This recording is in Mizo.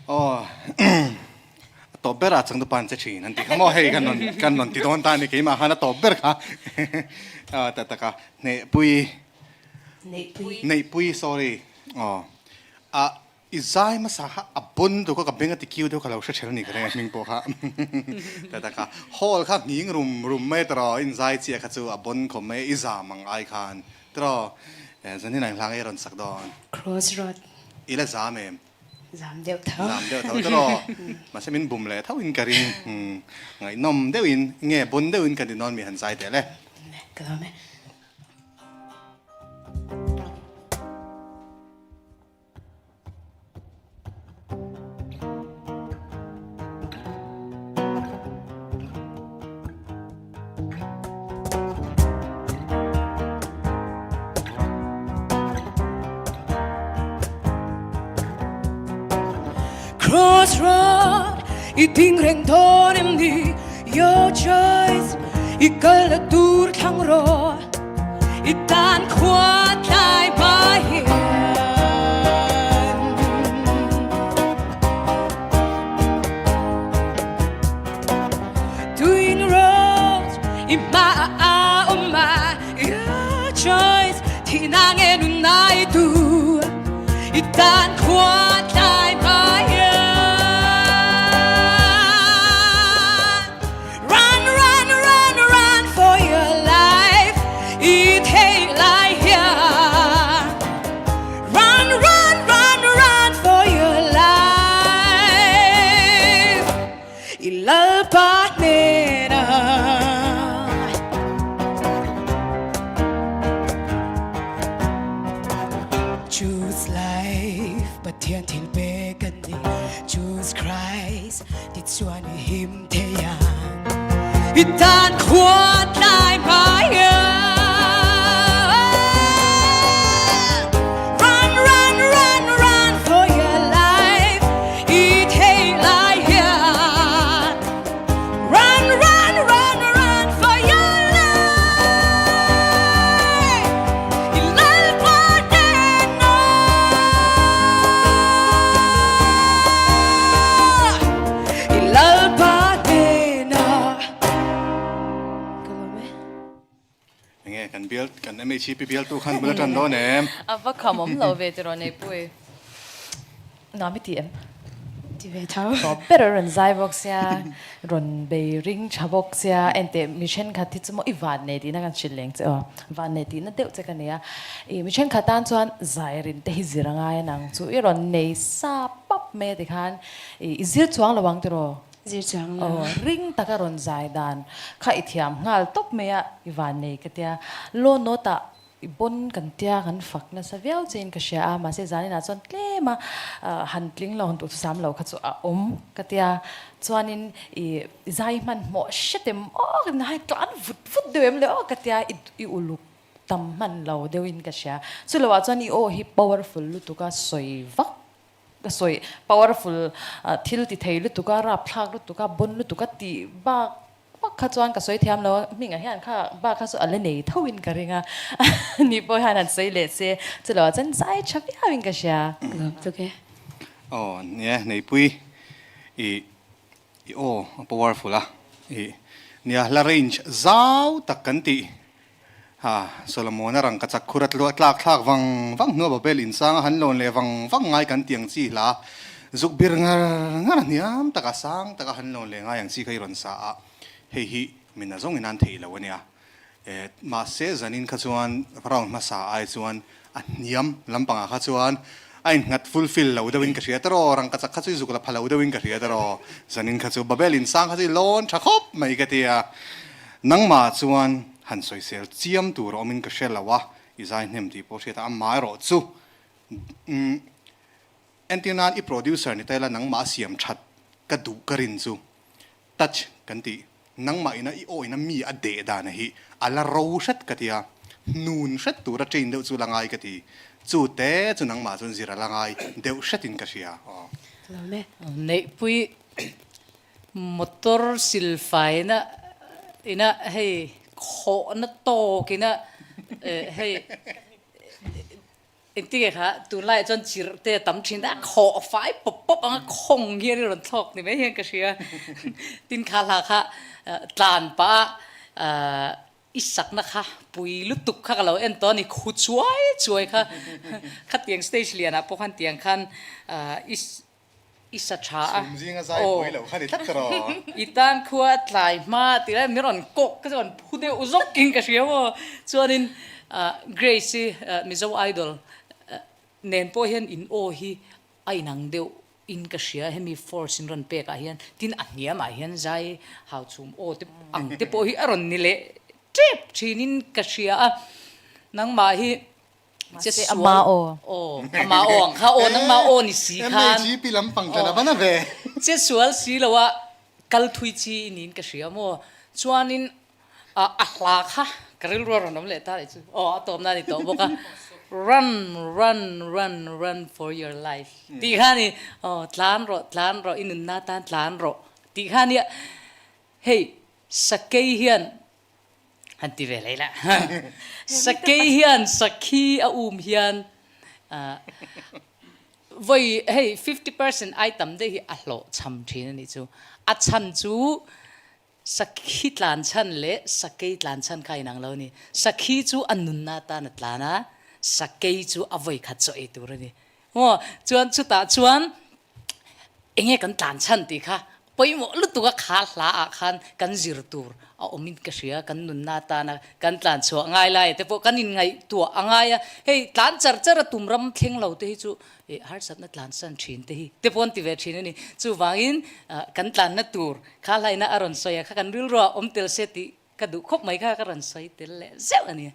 Aw a tawp berah changtu pan che thin an ti kha maw hei kan rawn kan rawn ti dawn ta a ni keimah khan a tawp ber kha aw tak taka Hnehpui Neihpui Neihpui sorry aw a i zai hmasa kha a bon deuh kha ka beng a ti kiu deuh ka lo hre ṭhel a ni ka ring a hming pawh kha tak taka hall kha nghing rum rum mai tawh in zai chiah kha chu a bon khawp mai i zam ang ai khan tawh zanin ang hlang ei rawn sak dawn Crossroad i la zam em? Zam deuh tho. Zam deuh tho tawh. Mahse min bum leh tho in ka ring. Ngaihnawm deuh in nge bun deuh in kan ti nawn mi han zai teh le. Ka lawm e. Crossroad i ding reng dawn em ni Your choice i kal la tur thlang rawh I tan khua tlai hma hian Twin roads i hma a awm a Your choice thihna nge nun ai tu I tan khua tlai hma hian Run, run, run, run for your life I thei lai hian Run, run, run, run for your life I Lalpa hnenah. Choose life, Pathian thil pek a ni. Choose Christ, tichuan i him thei ang. I tan khua tlai hmai Run, run, run, run for your life I thei lai hian Run, run, run, run for your life I Lalpa hnenah I Lalpa hnenah Ka lawm e. Enge kan bial kan MHP bialtu khan bul atan dawn em? A va kham awm lo ve tiraw Neihpui. Nuam i ti em? Ti ve tho. Tawp ber a rawn zai bawk sia, rawn bei ring tha bawk sia, enteh mi thenkhat hi chu maw i van nei tihna kan hrilh leng che aw, van nei tihna deuh che ka nei a, i mi thenkhat tan chuan zai rin te hi zir a ngai a nang chu i rawn nei sa pap mai a tikhan i zir chuang lo ang tiraw? Zir chuang lo. Aw, ring taka rawn zai dan kha i thiam nghal tawp mai a, i van nei ka tia. Law note ah i bon kan tia kan fak nasa viau chiin ka hria a, mahse zaninah chuan tlem a han tling lo han duhthusam lo kha chu a awm ka tia. Chuanin i zai hmanhmawh hretem aw hai tlan vut vut deuh em le aw ka tia i uluk tam hman lo deuhin ka hria. Chuloah chuan i aw hi powerful lutuk a sawi vak Ka sawi powerful thil ti thei lutuk a, rapthlak lutuk a, bon lutuk a tih bak bak kha chuan ka sawi thiam lo a, hmingah hian kha bak kha chu a la nei tho in ka ring a, ni pawh hian han sawi leh se chulo ah chuan zai tha viau in ka hria. Lawm tuk e. Aw nia Neipui i i aw a powerful a i nia hla range zau tak kan tih Ha, Solomona rangkachak khur a tluah tlak thlak vang vang hnua Babel insanga han lawn leh vang vang ngai kan ti ang chi hla zuk bir ngar ngar a hniam taka sang taka han lawn leh ngai ang chi kha i rawn sa a, hei hi min a zawng in an theih lo a nia. E, mahse zanin kha chuan round hmasa ai chuan a hniam lampangah kha chuan a innghat fulfill lo deuhin ka hria tawh rangkachak kha chu i zuk la pha lo deuhin ka hria tawh zanin kha chu Babel insang kha chu i lawn tha khawp mai ka ti a, nangmah chuan han sawisel chiam tur a awmin ka hre lo a, i zai hnem tih pawh hriat a, amaherawh chu umm entir nan i producer ni ta ila nangmah a siam that ka duh ka rin chu touch kan tih nangmah ina i aw ina mi a deh dan hi a la ro hret ka ti a, hnun hret tura train deuh chu la ngai ka ti, chu te chu nangmah chuan zir a la ngai deuh hretin ka hria aw. Lawm e. Neihpui Motor silfaina ina hei khawhna tawkina hei Engtinge kha tunlaiah chuan chirh te a tam thin a, khawh fai pawp pawp anga khawng hian i rawn thlawk ni mai hian ka hria. Tin kha hla kha tlan pah a i sakna kha pui lutuk kha ka lo en tawh a ni, khu chuai chuai kha khatiang stage lianah pawh khan tiang khan i I sa tha a. Chhum zinga zai buai lo kha ni tlat rawh. I tan khua a tlai hma tih lai mi rawn kawk ka chuan phu deuh zawk in ka hria maw. Chuanin Grace i Mizo Idol nen pawh hian in aw hi a inang deuh in ka hria hemi force in rawn pek ah hian tin a hniam ah hian zai hau chhum aw te ang te pawh hi a rawn ni leh tep thin in ka hria a nangmah hi Mahse ama aw. Aw, ama aw ang kha aw nangmah aw ni si khan. MHP lampang tlan a va na ve. Che sual si lo a kal thui chi i niin ka hria maw. Chuanin a hla kha ka rilru a rawn awm leh ta leh chu aw a tawpna a ni tawh bawk a. Run, run, run, run for your life tih kha a ni. Aw tlan rawh, tlan rawh, i nunna tan tlan rawh tih kha a nia. Hei sakei hian Han ti ve lei la. Sakei hian sakhi a um hian voi hei 50% ai tam deuh hi a hlawh cham thin a nih chu. A chhan chu sakhi tlan chhan leh sakei tlan chhan kha inang lo a ni. Sakhi chu a nunna atan a tlan a, sakei chu a voi khat chaw ei tur a ni. Maw? Chuan chutah chuan enge kan tlan chhan tih kha pawimawh lutuk a kha hla ah khan kan zir tur a awm in ka hria, kan nunna atana kan tlan chhuah ngai lai te pawh kan inngaihtuah a ngai a, hei tlan char char a tum ram thleng lo te hi chu ih harsatna tlan san thin te hi te pawh an ti ve thin a ni. Chuvangin kan tlanna tur kha hlaina a rawn sawi a kha kan rilruah awm tel se tih ka duh khawp mai kha ka rawn sawi tel leh zeuh a ni.